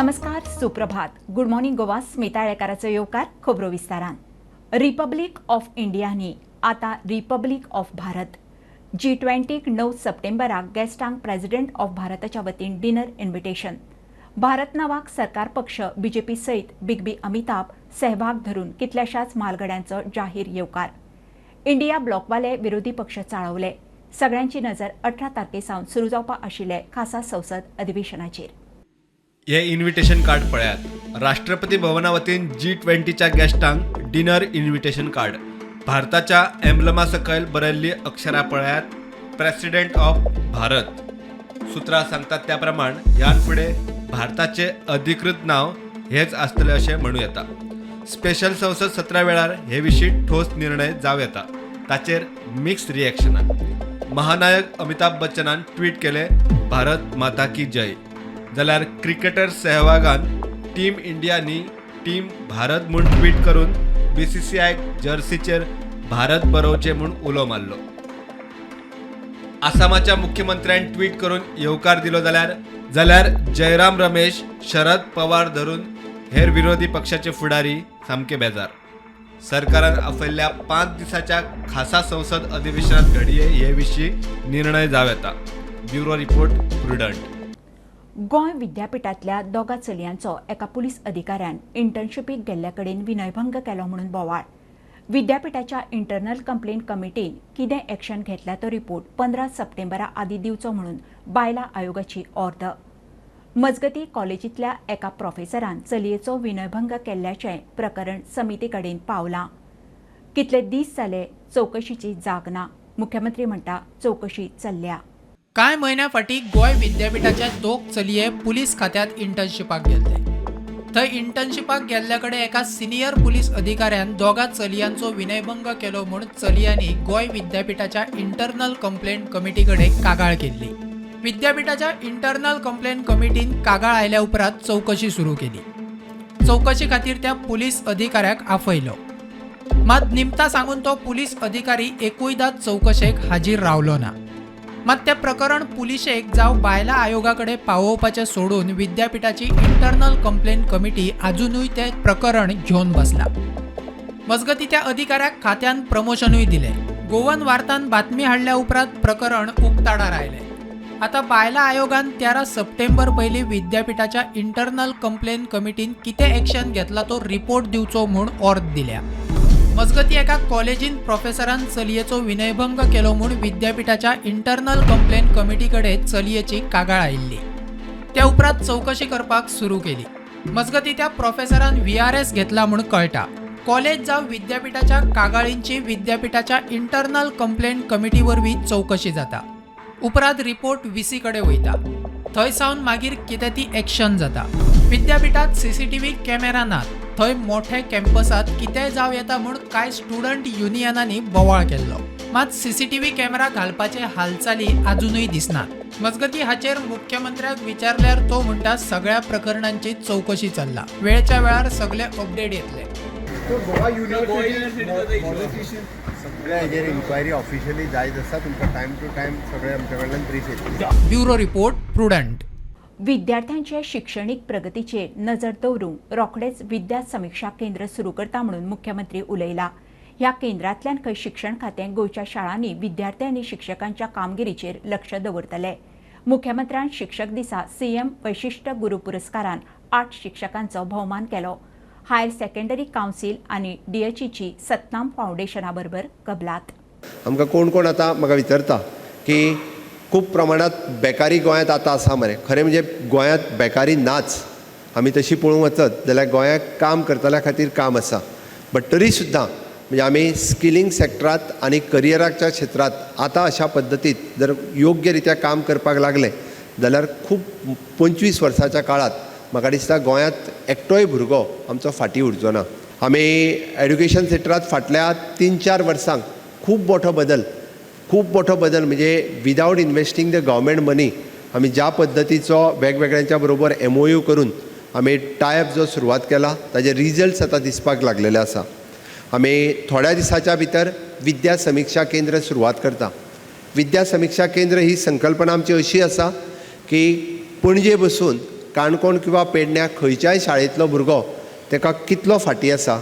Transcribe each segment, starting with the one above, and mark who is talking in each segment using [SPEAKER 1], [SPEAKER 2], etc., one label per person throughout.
[SPEAKER 1] नमस्कार, सुप्रभात. Good morning Goa, Smita आळेकाराचो येवकार. खबरो विस्तारान. रिपब्लीक ऑफ इंडिया न्ही, आतां रिपब्लीक ऑफ भारत. जी 20क 9 सप्टेंबराक गेस्टांक प्रेसिडेंट ऑफ भारताच्या वतीन डिनर इन्व्हिटेशन. भारत नावाक सरकार पक्ष बीजेपी सयत बिग बी अमिताभ, सहवाग धरून कितल्याशाच म्हालगड्यांचो जाहीर येवकार. इंडिया ब्लॉकवाले विरोधी पक्ष चाळवले. सगळ्यांची नजर 18 तारखे सावन सुरू जावपा आशिल्ले खासा संसद अधिवेशनाचेर.
[SPEAKER 2] हे इन्व्हिटेशन कार्ड पळयात. राष्ट्रपती भवना वतीन जी 20च्या गेस्टांक डिनर इन्व्हिटेशन कार्ड. भारताच्या एम्ब्लमा सकयल बरयल्ली अक्षरां पळयात, प्रेसिडेंट ऑफ भारत. सुत्रां सांगतात त्या प्रमाण ह्यान फुडें भारताचे अधिकृत नांव हेच आसतलें अशें म्हणूं येता. स्पेशल संसद सत्रा वेळार हे विशीं ठोस निर्णय जावं येता. ताचेर मिक्स रिएक्शनां. महानायक अमिताभ बच्चनान ट्वीट केलें, "भारत माता की जय". जाल्यार क्रिकेटर सेहवागान "टीम इंडिया न्ही, टीम भारत" म्हूण ट्वीट करून बीसीसीआयक जर्सीचेर भारत बरोवचें म्हूण उलो मारलो. आसामाच्या मुख्यमंत्र्यान ट्वीट करून येवकार दिलो, जाल्यार जयराम रमेश, शरद पवार धरून हेर विरोधी पक्षाचे फुडारी सामके बेजार. सरकारान आपयल्ल्या 5 दिसाच्या खासा संसद अधिवेशनात घडये हे विशीं निर्णय जावं येता. Bureau report, prudent.
[SPEAKER 1] Goa विद्यापिठांतल्या दोगा चलयांचो एका पुलीस अधिकाऱ्यान इंटर्नशिपीक गेल्ल्या कडेन विनयभंग केलो म्हणून बोवाळ. विद्यापिठाच्या इंटरनल कंप्लेन कमिटीन कितें एक्शन घेतल्या तो रिपोर्ट 15 सप्टेंबरा आदीं दिवचो म्हणून बायलां आयोगाची ऑर्द. मजगतीं, कॉलेजींतल्या एका प्रोफेसरान चलयेचो विनयभंग केल्ल्याचें प्रकरण समिती कडेन पावलां. कितले दीस जाले चवकशीची जाग ना. मुख्यमंत्री म्हणटा, चवकशी चल्ल्या.
[SPEAKER 3] कांय म्हयन्या फाटीं गोंय विद्यापिठाचे दोग चलये पुलीस खात्यांत इंटर्नशिपाक गेल्ले. थंय इंटर्नशिपाक गेल्ल्या कडेन एका सिनियर पुलीस अधिकाऱ्यान दोगा चलयांचो विनयभंग केलो म्हूण चलयांनी गोंय विद्यापिठाच्या इंटरनल कंप्लेंट कमिटी कडेन कागाळ केल्ली. विद्यापिठाच्या इंटरनल कंप्लेंट कमिटीन कागाळ आयल्या उपरांत चवकशी सुरू केली. चवकशी खातीर त्या पुलीस अधिकाऱ्याक आफयलो. मात निमतां सांगून तो पुलीस अधिकारी एकूयदां चवकशेक हाजीर रावलो ना. मात तें प्रकरण पुलिशेक जावं बायलां आयोगा कडेन पावोवपाचें सोडून विद्यापिठाची इंटरनल कंप्लेन कमिटी आजुनूय तें प्रकरण घेवन बसला. मजगतीं, त्या अधिकाऱ्याक खात्यान प्रमोशनूय दिलें. गोवन वार्तान बातमी हाडल्या उपरांत प्रकरण उक्ताडार आयलें. आतां बायलां आयोगान 13 सप्टेंबर पयलीं विद्यापिठाच्या इंटरनल कंप्लेन कमिटीन कितें एक्शन घेतला तो रिपोर्ट दिवचो म्हूण ऑर्द दिल्या. मजगतीं, एका कॉलेजीन प्रोफेसरान चलयेचो विनयभंग केलो म्हूण विद्यापिठाच्या इंटरनल कंप्लेन कमिटी कडेन चलयेची कागाळ आयिल्ली. त्या उपरांत चवकशी करपाक सुरू केली. मजगतीं, त्या प्रोफेसरान व्हीआरएस घेतला म्हूण कळटा. कॉलेज जावं विद्यापिठाच्या कागाळींची विद्यापिठाच्या इंटरनल कंप्लेन कमिटी वरवीं चवकशी जाता. उपरांत रिपोर्ट व्हीसी कडेन वयता. थंय सावन मागीर कितें ती एक्शन जाता. विद्यापिठात सीसीटीव्ही कॅमेरा नात. थंय मोठे कॅम्पसात कितेंय जावं येता म्हूण कांय स्टुडंट युनियनांनी बोवाळ केल्लो. मात सीसीटीव्ही कॅमेरा घालपाचे हालचाली आजुनूय दिसनात. मजगतीं, हाचेर मुख्यमंत्र्याक विचारल्यार तो म्हणटा, सगळ्या प्रकरणांची चवकशी चल्ला, वेळच्या वेळार सगळे अपडेट येतले.
[SPEAKER 4] गोवा युनिव्हर्सिटी
[SPEAKER 5] सगळ्या हेजेर इन्क्वायरी ऑफिशियली जायत आसा. तुमकां टायम टू टायम सगळे आमच्या कडल्यान ब्रीफ येतली.
[SPEAKER 3] Bureau report, prudent.
[SPEAKER 1] विद्यार्थ्यांचे शिक्षणीक प्रगतीचेर नजर दवरूंक रोखडेच विद्या समिक्षा केंद्र सुरू करता म्हणून मुख्यमंत्री उलयला. ह्या केंद्रांतल्यान खंय शिक्षण खातें गोंयच्या शाळांनी विद्यार्थी आनी शिक्षकांच्या कामगिरीचेर लक्ष दवरतले. मुख्यमंत्र्यान शिक्षक दिसा सीएम वैशिश्ट गुरू पुरस्कारान आठ शिक्षकांचो भोवमान केलो. हायर सेकंडरी कावन्सील आनी डीएचईची सतनाम फावंडेशना बरोबर कबलात.
[SPEAKER 5] आमकां कोण कोण आतां म्हाका विचारता की खूब प्रमाणांत बेकारी गोंयांत आतां आसा मरे. खरें म्हणजे गोंयांत बेकारी नाच. आमी तशी पळोवंक वचत जाल्यार गोंयांत काम करतल्या खातीर काम आसा. बट तरी सुद्दां म्हणजे आमी स्किलिंग सॅक्टरांत आनी करियराच्या क्षेत्रांत आतां अशा पद्दतीत जर योग्य रित्या काम करपाक लागले जाल्यार खूब 25 वर्साच्या काळांत म्हाका दिसता गोंयांत एकटोय भुरगो आमचो फाटीं उरचो ना. आमी एड्युकेशन सेक्टरांत फाटल्या 3-4 वर्सांक खूब मोठो बदल, खूब मोठो बदल, म्हणजे without investing the government money आमी ज्या पद्दतीचो वेगवेगळ्यांच्या बरोबर एमओयू करून आमी टायअप जो सुरवात केला, ताजे रिजल्ट्स आतां दिसपाक लागलेले आसा. आमी थोड्या दिसाच्या भितर विद्या समिक्षा केंद्र सुरवात करता. विद्या समिक्षा केंद्र ही संकल्पना आमची अशी आसा की पणजे बसून काणकोण किंवा पेडण्या खंयच्याय शाळेंतलो भुरगो तेका कितलो फाटीं आसा,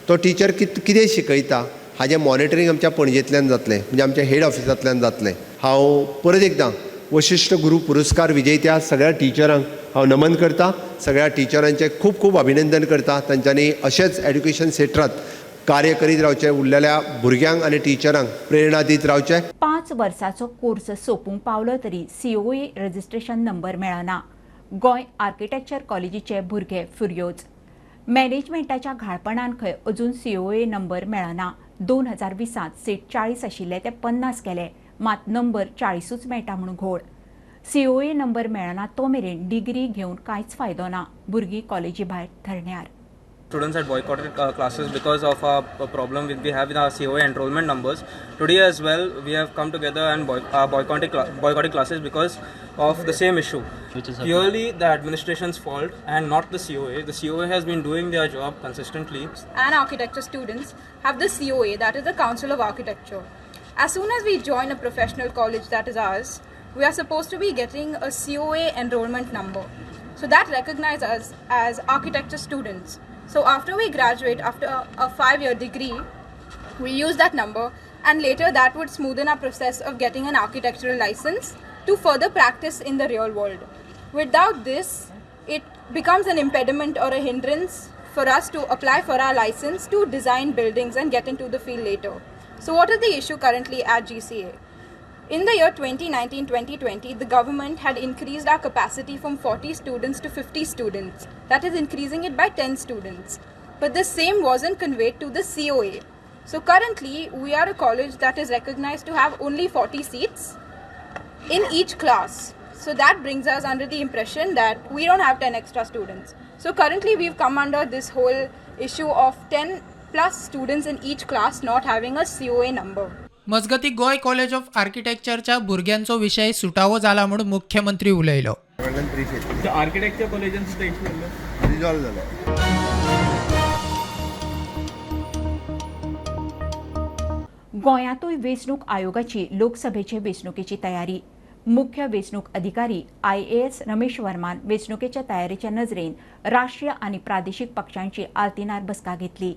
[SPEAKER 5] तो टिचर कितें शिकयता हाजें मॉनिटरींग आमच्या पणजेंतल्यान जातलें, म्हणजे आमच्या हेड ऑफिसांतल्यान जातलें. हांव परत एकदां वशिश्ठ गुरू पुरस्कार विजेत्या सगळ्या टिचरांक हांव नमन करता, सगळ्या टिचरांचें खूब खूब अभिनंदन करता. तांच्यांनी अशेंच एड्युकेशन क्षेत्रांत कार्य करीत रावचें, उरलेल्या भुरग्यांक आनी टिचरांक प्रेरणा दीत रावचें.
[SPEAKER 1] 5 वर्साचो कोर्स सोंपूंक पावलो तरी सीओए रजिस्ट्रेशन नंबर मेळना. गोंय आर्किटेक्चर कॉलेजीचे भुरगे फुर्योज. मॅनेजमेंटाच्या घाळपणान खंय अजून सीओए नंबर मेळना. 2020 सीट 40 आशिल्ले ते 50 केले, मात नंबर 40ूच मेळटा म्हूण घोळ. सीओए नंबर मेळना तो मेरेन डिग्री घेवन कांयच फायदो ना. भुरगीं कॉलेजी भायर धरण्यार.
[SPEAKER 6] Students had boycotted classes because of a problem we have in our COA enrollment numbers. Today as well, we have come together and boycotting classes because of the same issue.
[SPEAKER 7] Which is
[SPEAKER 6] purely the administration's fault and not the COA. The COA has been doing their job consistently.
[SPEAKER 8] And architecture students have the COA, that is the Council of Architecture. As soon as we join a professional college that is ours, we are supposed to be getting a COA enrollment number. So that recognizes us as architecture students. So after we graduate, after a 5-year degree, we use that number, and later that would smoothen our process of getting an architectural license to further practice in the real world. Without this, it becomes an impediment or a hindrance for us to apply for our license to design buildings and get into the field later. So what is the issue currently at GCA? In the year 2019-2020, the government had increased our capacity from 40 students to 50 students. That is increasing it by 10 students. But the same wasn't conveyed to the COA. So currently, we are a college that is recognized to have only 40 seats in each class. So that brings us under the impression that we don't have 10 extra students. So currently, we've come under this whole issue of 10 plus students in each class not having a COA number.
[SPEAKER 3] मजगती Goa college of आर्किटेक्चरच्या भुरग्यांचो विशय सुटावो जाला म्हूण मुख्यमंत्री उलयलो.
[SPEAKER 7] Architecture कॉलेजान सुद्दां issue जाल्लो
[SPEAKER 5] रिजॉल्व जालो.
[SPEAKER 1] गोंयांतूय वेंचणूक आयोगाची लोकसभेचे वेंचणुकेची तयारी. मुख्य वेंचणूक अधिकारी IAS Ramesh वर्मान वेंचणुकेच्या तयारेच्या नजरेन राष्ट्रीय आनी प्रादेशीक पक्षांची आल्तिनार बसका घेतली.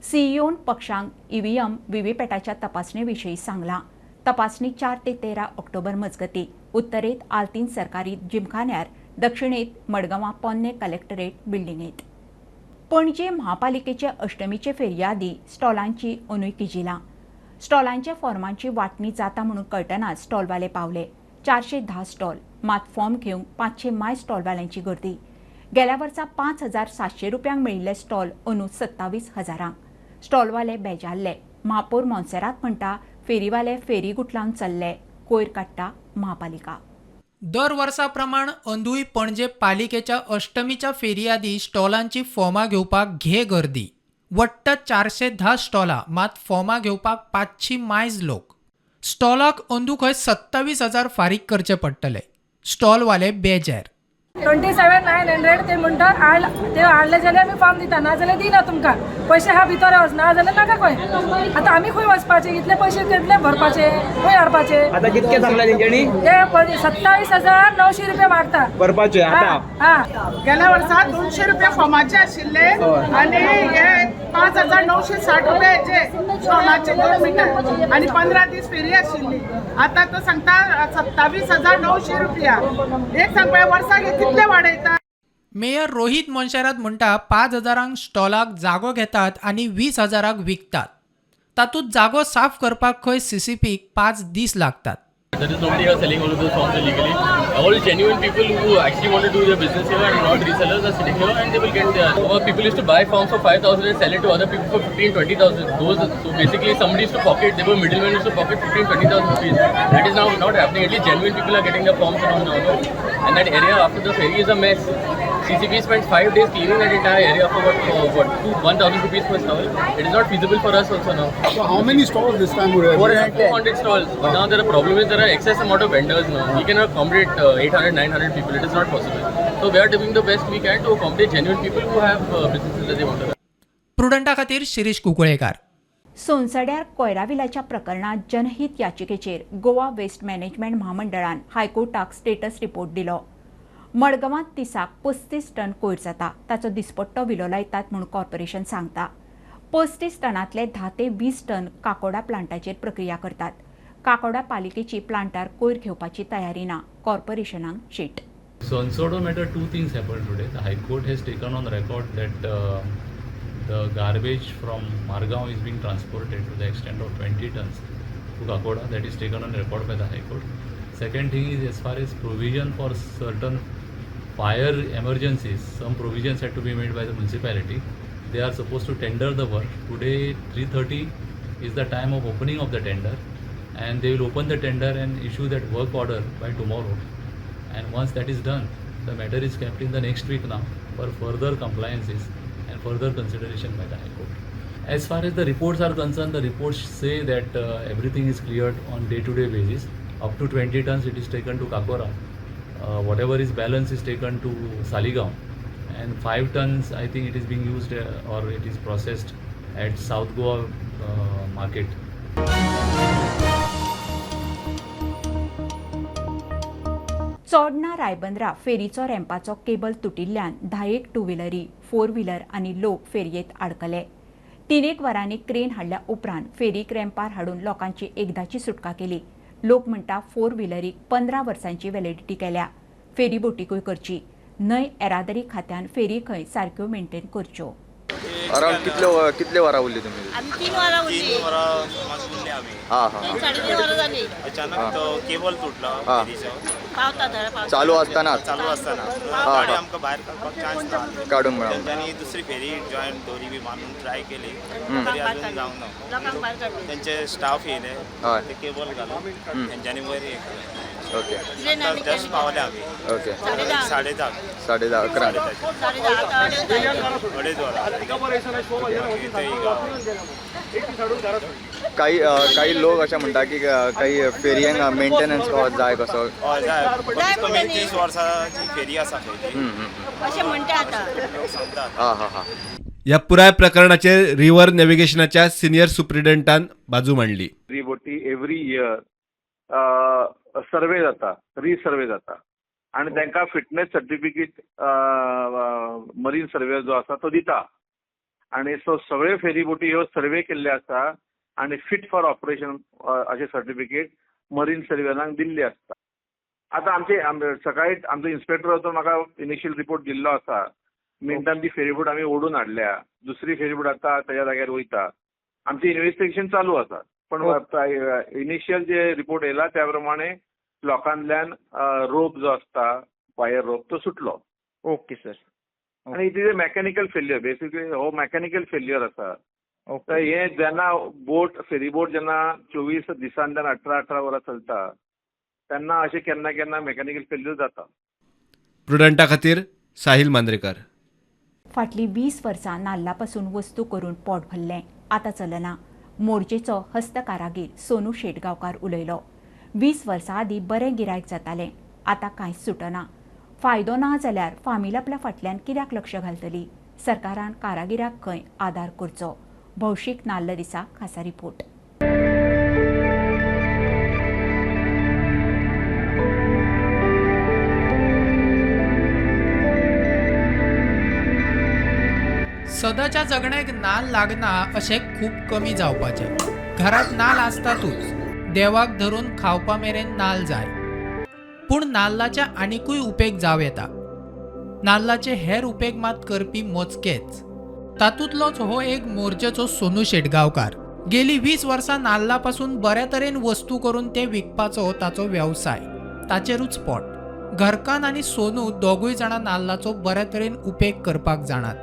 [SPEAKER 1] सीईओन पक्षांक ईव्हीएम व्हीव्हीपॅटाच्या तपासणे विशीं सांगलां. तपासणी 4 ते 13 ऑक्टोबर मजगती उत्तरेत आल्तीन सरकारी जिमखान्यार, दक्षिणेत मडगांवां पोन्ने कलेक्टरेट बिल्डिंगेत. पणजे म्हापालिकेचे अष्टमीचे फेरयादी स्टॉलांची अंदूय किजिलां. स्टॉलांच्या फॉर्मांची वांटणी जाता म्हणून कळटनाच स्टॉलवाले पावले. 410 स्टॉल, मात फॉर्म घेवंक 500 माय स्टॉलवाल्यांची गर्दी. गेल्या वर्सा 5700 रुपयांक मेळिल्ले स्टॉल अंदू 27,000. स्टॉलवाले बेजारले. महापौर मोन्सेरात म्हणटा फेरीवाले फेरी गुटलावन चल्ले, कोयर काडटा म्हापालिका.
[SPEAKER 3] दर वर्सा प्रमाण अंदूय पणजे पालिकेच्या अष्टमीच्या फेरयादी स्टॉलांची फॉर्मां घेवपाक घे गर्दी. वट्ट 410 स्टॉलां, मात फॉर्मां घेवपाक 500 मायज लोक. स्टॉलाक अंदू खंय 27,000 फारीक करचे पडटले. स्टॉलवाले बेजार.
[SPEAKER 9] 27,900 ते म्हणटा ते हाडले जाल्यार आमी फॉर्म दिता, ना जाल्यार दिना तुमकां. पयशे आहा भितर वच, ना जाल्यार नाका खंय. आतां आमी खंय वचपाचे, इतले पयशे कितले भरपाचे, खंय हाडपाचे?
[SPEAKER 7] आतां कितके सांगला तेंच्यांनी?
[SPEAKER 9] ते 27,900 रुपया मागता
[SPEAKER 7] भरपाचे आतां.
[SPEAKER 10] गेल्या वर्सा 200 रुपया फॉर्माचे आशिल्ले आनी हे 5,960 रुपया हेचे स्टॉलाचे 2 मिटर आनी 15 दीस फेरी आशिल्ली. आतां तो सांगता 27,900 रुपया. एक सांगपा वर्साक कितले वाडयता.
[SPEAKER 3] मेयर रोहित मोन्सेरात म्हणटा 5,000 स्टॉलाक जागो घेतात आनी 20,000 विकतात. तातूंत जागो साफ करपाक खंय सीसीपीक 5 दीस लागतात.
[SPEAKER 11] There is nobody here selling all of those forms illegally. All genuine people who actually want to do their business here and not resellers are sitting here and they will get there. Or people used to buy forms for 5,000 and sell it to other people for 15, 20,000. Those, so basically somebody used to pocket, there were middlemen used to pocket 15, 20,000 rupees. That is now not happening. At least genuine people are getting their forms around now. And that area after the ferry is a mess. CCP spent 5 days cleaning that entire area for what 1,000 rupees per stall. It is not feasible for us also now.
[SPEAKER 4] So how many stalls this time would have?
[SPEAKER 11] 400 stalls. But now the problem is there are excess amount of vendors now. We cannot accommodate 800, 900 people. It is not possible. So we are doing the best we can to accommodate genuine people who have businesses that they want to run.
[SPEAKER 3] प्रुडंटा खातीर शिरीष कुंकळेकार.
[SPEAKER 1] सोनसड्यार कोयराविलाच्या प्रकरणात जनहीत याचिकेचेर Goa waste management म्हामंडळान हायकोर्टाक status report दिलो. मडगांवांत दिसाक 35 टन कोयर जाता, ताचो दिसपट्टो विलो लायतात म्हूण कॉर्पोरेशन सांगता. 35 टनांतले 10 ते 20 टन काकोडा प्लांटाचेर प्रक्रिया करतात. काकोडा पालिकेची प्लांटार कोयर घेवपाची तयारी ना, कॉर्पोरेशनाक cheat.
[SPEAKER 12] Sonsodo matter, two things happened today. The High Court has taken on record that the garbage from Margao is being transported to the extent of 20 tons to Kakoda. That is taken on record by the High Court. Second thing is, as far as provision for certain fire emergencies, some provisions had to be made by the municipality. They are supposed to tender the work. Today 3:30 is the time of opening of the tender, and they will open the tender and issue that work order by tomorrow. And once that is done, the matter is kept in the next week now for further compliances and further consideration by the High Court. As far as the reports are concerned, the reports say that everything is cleared on day-to-day basis. Up to 20 tons it is taken to Kakora. Whatever is balance is taken to Saligaon. And 5 tons I think it is being used or it is processed at South Goa market.
[SPEAKER 1] Chodna Ribandar फेरीचो रॅम्पाचो cable तुटिल्ल्यान 10 to व्हिलरी, 4 wheeler आनी लोक फेरयेंत आडकले. 3 वरांनी crane हाडल्या उपरांत फेरीक रॅम्पार हाडून लोकांची एकदाची सुटका केली. लोक म्हणटा 4 व्हिलरीक 15 वर्सांची व्हॅलिडिटी केल्या, फेरी बोटीकूय करची न्हय. येरादारी खात्यान फेरी खंय सारक्यो मेंटेन करच्यो.
[SPEAKER 13] अराउंड कितले वरां उरली तुमी?
[SPEAKER 14] आमी 3 वरां उरली.
[SPEAKER 15] 3 वरां मात उरली आमी.
[SPEAKER 13] हां हां.
[SPEAKER 14] 3.5 वरां जाली.
[SPEAKER 15] अचानक तो केबल तुटलो फेरीचो.
[SPEAKER 14] पावता धरा पावता.
[SPEAKER 13] चालू आसतना.
[SPEAKER 15] चालू आसतना गाडी आमकां भायर काडपाक चान्स ना.
[SPEAKER 13] काडूंक मेळना.
[SPEAKER 15] तेंच्यांनी दुसरी फेरी जॉयन दोरी बी मारून ट्राय केली तरी अजून जावंक ना.
[SPEAKER 14] लोकांक भायर काडले.
[SPEAKER 15] तेंचे स्टाफ येयले, ते केबल घालून तेंच्यांनी वयर हे केलें.
[SPEAKER 13] ओके.
[SPEAKER 15] जस्ट पावले आमी.
[SPEAKER 13] ओके.
[SPEAKER 15] 10:30.
[SPEAKER 13] 10:30 11.
[SPEAKER 15] 2.5 वरां.
[SPEAKER 13] काही काही लोक अशें म्हणटा की काही फेरयांक मेंटेनन्स जाय कसो.
[SPEAKER 15] हय जाय, कमीत कमी 30 वर्सांची फेरी आसा खंय
[SPEAKER 14] अशें म्हणटा आतां
[SPEAKER 15] लोक सांगतात.
[SPEAKER 13] हां हां हां.
[SPEAKER 2] ह्या पुराय प्रकरणाचेर रिव्हर नॅव्हिगेशनाच्या सिनियर सुप्रिटेंडंटान बाजू मांडली.
[SPEAKER 16] फेरी बोटी एवरी इयर सर्वे जाता, रिसर्वे जाता आनी तांकां फिटनेस सर्टिफिकेट मरीन सर्वे जो आसा तो दिता. आनी सो सगळे फेरी बोटी ह्यो सर्वे केल्ले आसा आनी फिट फॉर ऑपरेशन अशें सर्टिफिकेट मरीन सर्वेरांक दिल्ली आसता. आतां आमचे सकाळी आमचो इन्स्पेक्टर वचून म्हाका इनिशियल रिपोर्ट दिल्लो आसा. मिनटान ती फेरीबोट आमी ओडून हाडल्या, दुसरी फेरीबोट आतां ताज्या जाग्यार वयता. आमचें इन्वेस्टिगेशन चालू आसा, पण इनिशियल जे रिपोर्ट येयला त्या प्रमाणे लोकांतल्यान रोप जो आसता वायर रोप तो सुटलो.
[SPEAKER 7] Okay sir.
[SPEAKER 16] आनी it is a mechanical failure, basically हो मेकॅनिकल फेल्युअर आसा. तर हे जेन्ना बोट फेरीबोट जेन्ना 24 दिसांतल्यान 18-18 वरां चलता तेन्ना अशें केन्ना केन्ना मेकॅनिकल फेल्युअर जाता.
[SPEAKER 2] प्रुडंटा खातीर साहिल मांद्रेकर.
[SPEAKER 1] फाटलीं 20 वर्सां नाल्ला पासून वस्तू करून पोट भरलें, आतां चलना. मोरजेचो हस्तकारागीर सोनू शेटगांवकार उलयलो. 20 वर्सां आदीं बरें गिरायक जातालें, आतां कांयच सुटना. फायदो ना जाल्यार फामील आपल्या फाटल्यान कित्याक लक्ष घालतली? सरकारान कारागिराक खंय आदार करचो. भौशीक नाल्ल दिसा खासा रिपोर्ट.
[SPEAKER 3] सदाच्या जगण्याक नाल लागना अशें खूब कमी जावपाचें. घरांत नाल आसतातूच, देवाक धरून खावपा मेरेन नाल जाय. पूण नाल्लाचे आनिकूय उपेग जावं येता. नाल्लाचे हेर उपेग मात करपी मोजकेच. तातूंतलोच हो एक मोरजेचो सोनू शेटगांवकार. गेली 20 वर्सां नाल्ला पासून बऱ्या तरेन वस्तू करून ते विकपाचो ताचो वेवसाय, ताचेरूच पोट. घरकान्न आनी सोनू दोगूय जाणां नाल्लाचो बऱ्या तरेन उपेग करपाक जाणात.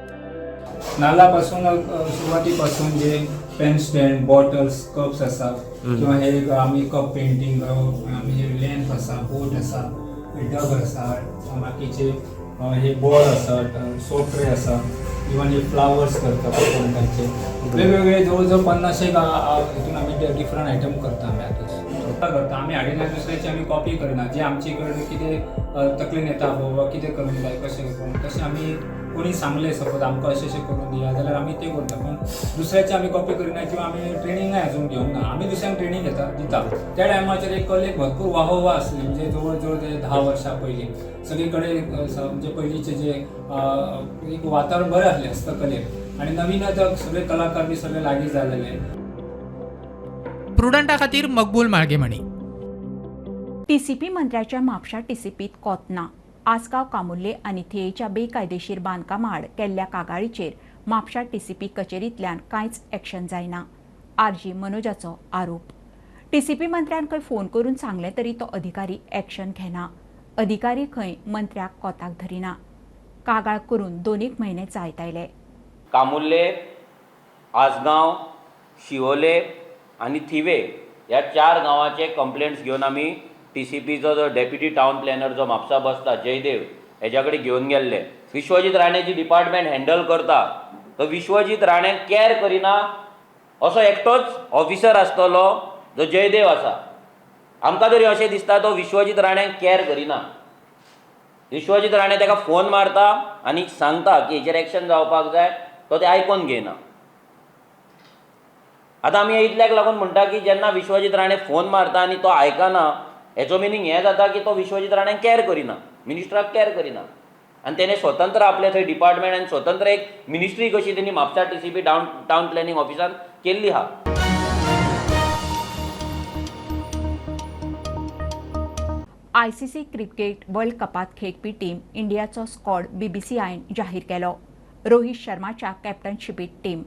[SPEAKER 17] नाल्ला पासून सुरवातीपासून जे पेन स्टँड, बॉटल्स, कप्स आसा किंवा हे आमी कप पेंटींग, आमी लॅम्प आसा, बोट आसा, डग आसा, बाकीचे हे बॉल आसा, सोप ट्रे आसा, इवन हे फ्लावर्स करता कोकोनटाचे वेगवेगळे जवळ जवळ 50 हितून आमी डिफरंट आयटम करता आमी आतां. करता आमी हाडिना, दुसऱ्याची आमी कॉपी करना. जे आमचे कडेन कितें तकलेन येता बाबा कितें करूंक जाय कशें करूंक तशें आमी कोणी सांगलें सपोज आमकां अशें अशें करून दिया जाल्यार आमी तें करता, पूण दुसऱ्याची आमी कॉपी करिना किंवा आमी ट्रेनिंगाय अजून घेवंक ना. आमी दुसऱ्यांक ट्रेनींग घेता दिता. त्या टायमाचेर एक कलेक भरपूर वाहोवा आसली, म्हणजे जवळ जवळ ते 10 वर्सां पयलीं सगळे कडेन म्हणजे पयलींचें जें एक वातावरण बरें आसलें हस्तकलेक आनी नवीन आतां सगळे कलाकार बी सगळे लागीं जालेले.
[SPEAKER 3] प्रुडंटा खातीर मकबूल माळगेमणी.
[SPEAKER 1] टीसीपी मंत्र्याच्या म्हापशा टीसीपीत कोत ना. आसगांव कामुर्ले आनी थियेच्या बेकायदेशीर बांदकामा आड केल्ल्या कागाळीचेर म्हापशा टीसीपी कचेरींतल्यान कांयच एक्शन जायना, आरजी मनोजाचो आरोप. टीसीपी मंत्र्यान खंय फोन करून सांगलें तरी तो अधिकारी एक्शन घेना. अधिकारी खंय मंत्र्याक कोताक धरिना. कागाळ करून 2 म्हयने जायत आयले.
[SPEAKER 18] कामुर्ले, आसगांव, शिवोले आनी थिवे ह्या 4 गांवाचे कंप्लेंट्स घेवन आमी टीसीपीचो जो डेप्युटी टावन प्लॅनर जो म्हापसा बसता जयदेव हेज्या कडेन घेवन गेल्ले. विश्वजीत राणे जी डिपार्टमेंट हँडल करता तो विश्वजीत राणे कॅर करिना असो एकटोच ऑफिसर आसतलो जो जयदेव आसा. आमकां तरी अशें दिसता तो विश्वजीत राण्याक कॅर करिना. विश्वजीत राणे ताका फोन मारता आनी सांगता की हेचेर एक्शन जावपाक जाय, तो तें आयकोन घेयना. आतां आमी इतल्याक लागून म्हणटा की जेन्ना विश्वजीत राणे फोन मारता आनी तो आयकना हेचो मिनींग हें जाता की तो विश्वजीत राण्याक कॅर करिना, मिनिस्टराक कॅर करिना. आनी तेणें स्वतंत्र आपलें थंय डिपार्टमेंट आनी स्वतंत्र एक मिनिस्ट्री कशी तेणी म्हापसा टीसीपी टावन प्लॅनिंग ऑफिसान केल्ली आहा.
[SPEAKER 1] आयसीसी क्रिकेट वर्ल्ड कपात खेळपी टीम इंडियाचो स्क्वॉड बीबीसीआयन जाहीर केलो. Rohit शर्माच्या कॅप्टनशिपीत team,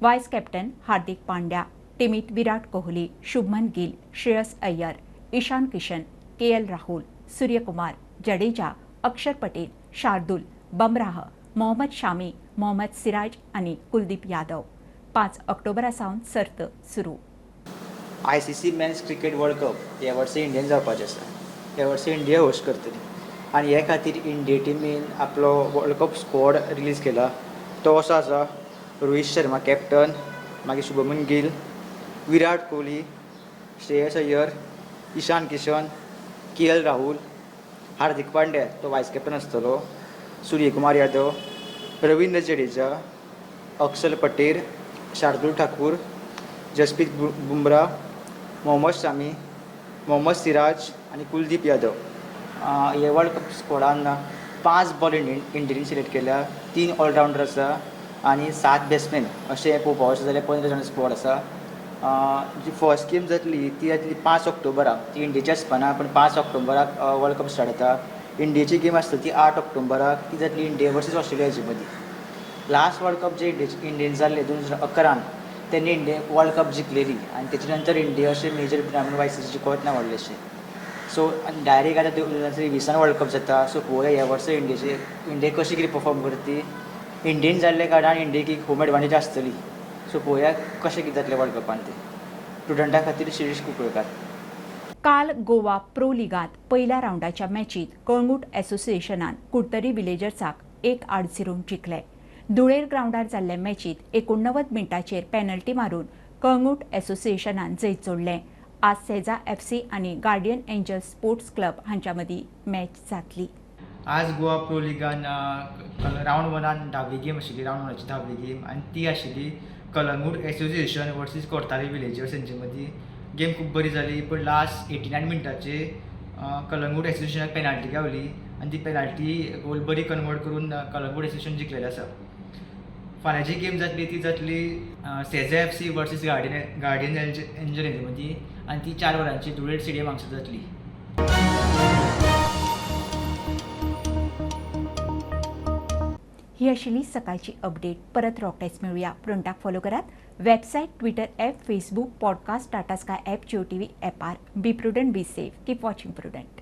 [SPEAKER 1] vice captain Hardik Pandya, टिमीत Virat Kohli, Shubman Gill, श्रेयस Iyer, Ishan Kishan, KL Rahul, Suryakumar, Jadeja, Akshar Patel, Shardul, Bumrah, Mohammed Shami, Mohammed Siraj आनी कुलदीप यादव. 5 ऑक्टोबरा सावन सर्त सुरू.
[SPEAKER 19] ICC men's cricket world cup ह्या वर्सा इंडियेन जावपाचें आसा. ह्या वर्सा इंडिया होस्ट करतली आनी हे खातीर इंडिया टिमीन आपलो वर्ल्ड कप स्क्वॉड रिलीज केला. तो असो आसा: रोहित शर्मा कॅप्टन, मागीर Shubman Gill, Virat Kohli, Shreyas Iyer, Ishan Kishan, KL Rahul, Hardik Pandya तो वायस कॅप्टन आसतलो, सूर्यकुमार यादव, रवींद्र जडेजा, अक्षर पटेल, शार्दुल ठाकूर, जसप्रीत बुमराह, मोहम्मद शामी, मोहम्मद सिराज आनी कुलदीप यादव. हे वर्ल्ड कप स्क्वॉडान 5 बॉल इंडियन सिलेक्ट केल्या, 3 ऑलरावंडर आसा आनी 7 बॅट्समॅन. अशें पळोवपाक वचत जाल्यार 15 जाणां स्क्वॉड आसा. जी फर्स्ट गेम जातली ती जातली 5 ऑक्टोबराक, ती इंडियेची आसपाना, पूण 5 ऑक्टोबराक वर्ल्ड कप स्टार्ट जाता. इंडियेची गेम आसतली ती 8 ऑक्टोबराक, ती जातली इंडिया वर्सीस ऑस्ट्रेलियाचे मदीं. लास्ट वर्ल्ड कप जे इंडियन जाल्ले 2011 तेन्ना इंडिया वर्ल्ड कप जिखलेली आनी तेच्या नंतर इंडिया अशें मेजर टुर्नामेंट आयसीसी जिखत ना व्हडलेशें. सो आनी डायरेक्ट आतां 2023 वर्ल्ड कप जाता. सो पळोवया ह्या वर्सा इंडिया कशी कितें परफॉर्म करता ती. इंडियेन जाल्ल्या कारणान इंडियेक एक होम एडवांटेज आसतली. सो पळोवया कशें कितें जातलें वर्ल्ड कपान तें. स्टुडंटा खातीर शिरीष कुंकळकार.
[SPEAKER 1] काल गोवा प्रो लिगांत पयल्या रावंडाच्या मॅचीत कळंगूट असोसिएशनान कुडतरी विलेजर्साक 1-0 जिखले. धुळेर ग्रावंडार जाल्ले मॅचीत 89 मिनटाचेर पेनल्टी मारून कळंगूट असोसिएशनान जैत जोडलें. आज सेजा एफसी आनी गार्डियन एंजल्स स्पोर्ट्स क्लब हांच्या मदीं मॅच जातली.
[SPEAKER 19] आज गोवा प्रो लिगान रावंड वनान 10वी गेम आशिल्ली, रावंड वनाची 10वी गेम, आनी ती आशिल्ली कलंगूट असोसिएशन वर्सीस कोर्तारी विलेजर्स हेंचे मदीं. गेम खूब बरी जाली, पूण लास्ट 89 मिनटाचेर कलंगूट असोसिएशनाक पेनाल्टी गावली आनी ती पेनाल्टी गोल बरी कन्वर्ट करून कलंगूट असोसिएशन जिखलेलें आसा. फाल्यांची गेम जातली ती जातली Seza F C versus Guardian Angel हेंचे मदीं आनी ती 4 वरांची धुळेर स्टेडियम हांगसर जातली.
[SPEAKER 1] ही आशिल्ली सकाळची अपडेट. परत रोखडेच मेळुया. प्रुडंटाक फॉलो करात website, Twitter app, Facebook, podcast, Tata Sky app, Jio TV ॲपार. Be prudent, be safe, keep watching Prudent.